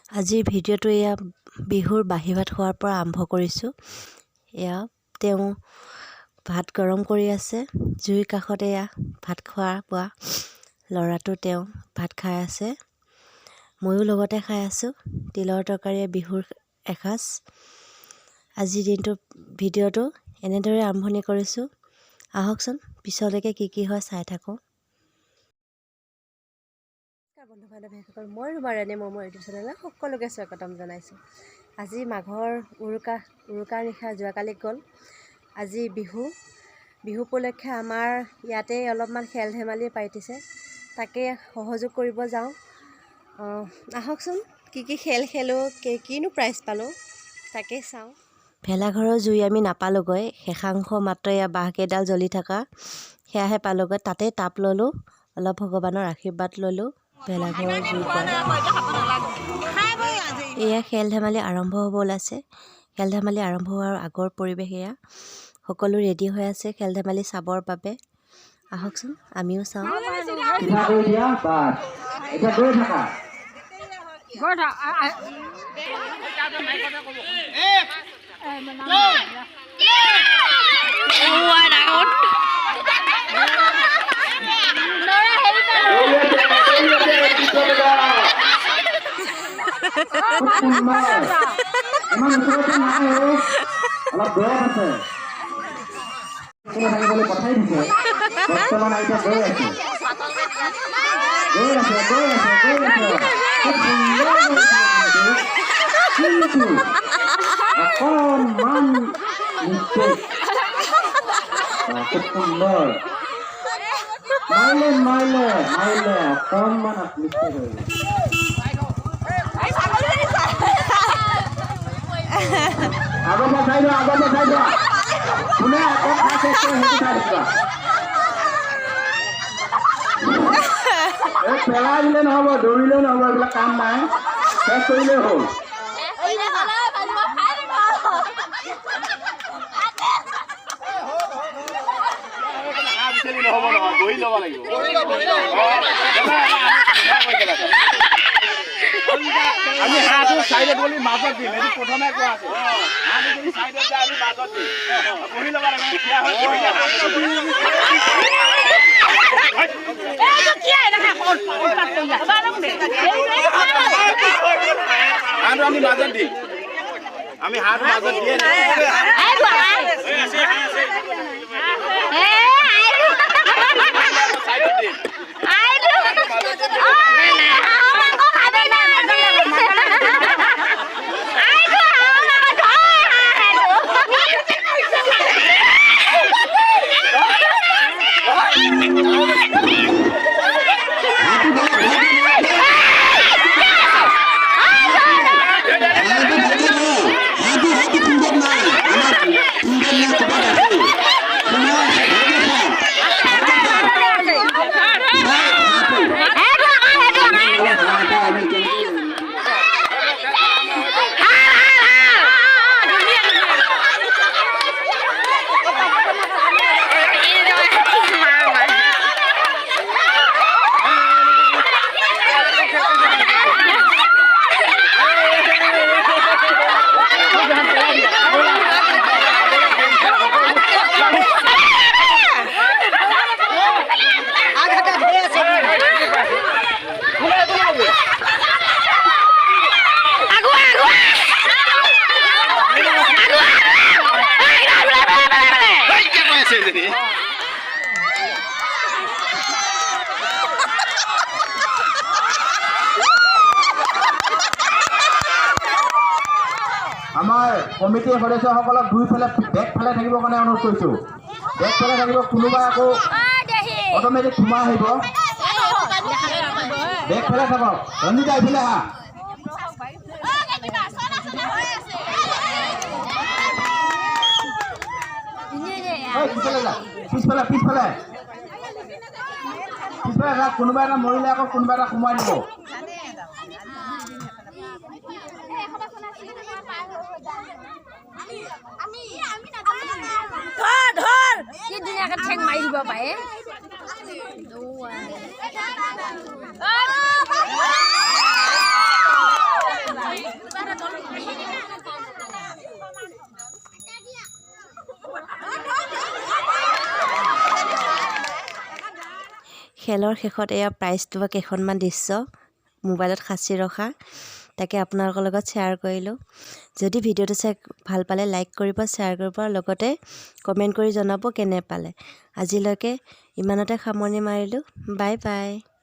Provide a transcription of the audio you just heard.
আজিৰ ভিডিঅ'টো এয়া বিহুৰ বাহী ভাত খোৱাৰ পৰা আৰম্ভ কৰিছোঁ। এয়া তেওঁ ভাত গৰম কৰি আছে জুইৰ কাষত। এয়া ভাত খোৱা বোৱা ল'ৰাটো, তেওঁ ভাত খাই আছে, ময়ো লগতে খাই আছোঁ। তিলৰ তৰকাৰীয়ে বিহুৰ এসাঁজ। আজিৰ দিনটো ভিডিঅ'টো এনেদৰে আৰম্ভণি কৰিছোঁ। আহকচোন, পিছলৈকে কি কি হয় চাই থাকোঁ। নমস্কাৰ বন্ধু বান্ধৱীসকল, মই ৰুমা ৰাণী, মই মোৰ ইউটিউব চেনেলত সকলোকে স্বাগতম জনাইছোঁ। আজি মাঘৰ উৰুকা, উৰুকাৰ নিশা যোৱাকালি গ'ল। আজি বিহু। বিহু উপলক্ষে আমাৰ ইয়াতে অলপমান খেল ধেমালি পাতিছে, তাকে সহযোগ কৰিব যাওঁ। আহকচোন, কি কি খেল খেলোঁ, কিনো প্ৰাইজ পালোঁ, তাকে চাওঁ। ভেলাঘৰৰ জুই আমি নাপালোগৈ। শেষাংশ মাত্ৰ এয়া বাঁহকেইডাল জ্বলি থকা সেয়াহে পালোগৈ। তাতে তাপ ল'লোঁ অলপ, ভগৱানৰ আশীৰ্বাদ ল'লোঁ ভেলাঘৰৰ জুই পৰা। এয়া খেল ধেমালি আৰম্ভ হ'ব ওলাইছে। খেল ধেমালি আৰম্ভ হোৱাৰ আগৰ পৰিৱেশ এয়া। সকলো ৰেডি হৈ আছে খেল ধেমালি চাবৰ বাবে। আহকচোন, আমিও চাওঁ। চিধা কৰি দিয়া, বাছ, এতিয়া গৈ থাকা। গৈ থাক। দৌৰি আছে, দৌৰি আছে, পিছলৈ। খুব সুন্দৰ। ইমান ওচৰতে নাই অ', অলপ দূৰত আছে। কোনো থাকিবলৈ পঠাই দিছে। বৰ্তমান এতিয়া গৈ আছে, গৈ আছে, গৈ আছে, গৈ আছে। খুব সুন্দৰ গৈছে, কিন্তু অকণমান মিষ্টেক। খুব সুন্দৰ মাৰিলে, মাৰিলে, মাৰিলে, অকণমান মিষ্টেক হৈ গ'ল। আগৰ পৰা চাই লোৱা, আগৰ পৰা চাই লোৱা। কোনে আগত খাই শেষ কৰে সেইটো চাই থাকিবা। এই পেলাই দিলে নহ'ব, দৌৰিলেও নহ'ব, এইবিলাক কাম নাই, শেষ কৰিলেই হ'ল। নহ'ব নহয়, বহি ল'ব লাগিব। আমি হাঁহটো চাইডত গ'লি মাজত দিম, এইটো প্ৰথমে কোৱা আছে। হাঁহটো যদি চাইডত যায় আমি মাজত দিম। বহি ল'ব লাগিব, থিয় হৈ বহিলে হাঁহটো। হাঁহটো আমি মাজত দিম, আমি হাঁহটো মাজত দিয়ে চাইডত দিম। হাঁহটো ভালকে ধৰ। হাঁহটো, হাঁহটো খুন্দত নাই, আমাৰ খুন্দত নাই, ক'ৰবাত আছে, সোমাই আছে। ভালকে চা, ভালকে চা। চা হাঁহটো। হাঁহ এটা আমি কেনেকৈ আমাৰ কমিটিৰ সদস্যসকলক দুইফালে বেক ফালে থাকিবৰ কাৰণে অনুৰোধ কৰিছোঁ। বেক ফালে থাকিব, কোনোবা আকৌ অট'মেটিক সোমাই আহিব। বেক ফালে থাকক। ৰঞ্জিতা, এইফালে আহা। ঐ, পিছফালে যা, পিছফালে, পিছফালে, পিছফালে থাক। কোনোবা এটা মৰিলে আকৌ কোনোবা এটা সোমাই দিব। ধৰ ধৰ, কি ধুনীয়াকে ঠেং মাৰি দিব পাৰে। খেলৰ শেষত এয়া প্ৰাইজ লোৱা কেইখনমান দৃশ্য মোবাইলত সাঁচি ৰখা, তাকে আপোনালোকৰ লগত শ্বেয়াৰ কৰিলোঁ। যদি ভিডিঅ'টো চাই ভাল পালে লাইক কৰিব, শ্বেয়াৰ কৰিব আৰু লগতে কমেণ্ট কৰি জনাব কেনে পালে। আজিলৈকে ইমানতে সামৰণি মাৰিলোঁ। Bye bye.